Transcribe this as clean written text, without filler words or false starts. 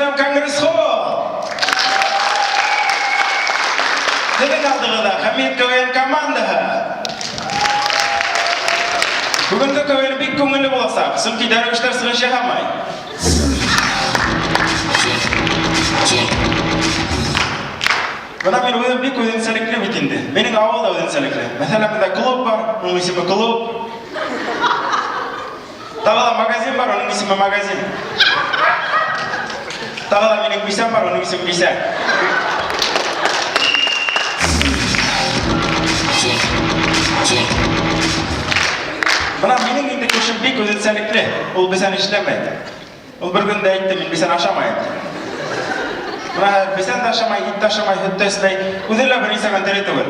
Сәлам, Конгресс-холл! Һеҙҙең алдығыҙҙа Хәмит КВН командаһы. Бөгөнгө КВН бик күңелле буласаҡ, сөнки дәрвиштәр сығыш яһамай. Бына мин үҙем бик үҙенсәлекле бит инде. Минең ауыл да үҙенсәлекле. Мәҫәлән, бында клуб бар, уның исеме клуб. Тағы ла магазин бар, уның исеме магазин. Тағы ла минең бисәм бар, уның исеме бисә. Бына минең инде күршем бик үзенсәлекле. Ул бесән эшләмәй. Ул бер көндә әйтте, мин бесән ашамайым. Бына хәҙер бесән дә ашамай, ит тә ашамай, һөт тә эсмәй. Үҙе лә бер нисә көн тере түгел.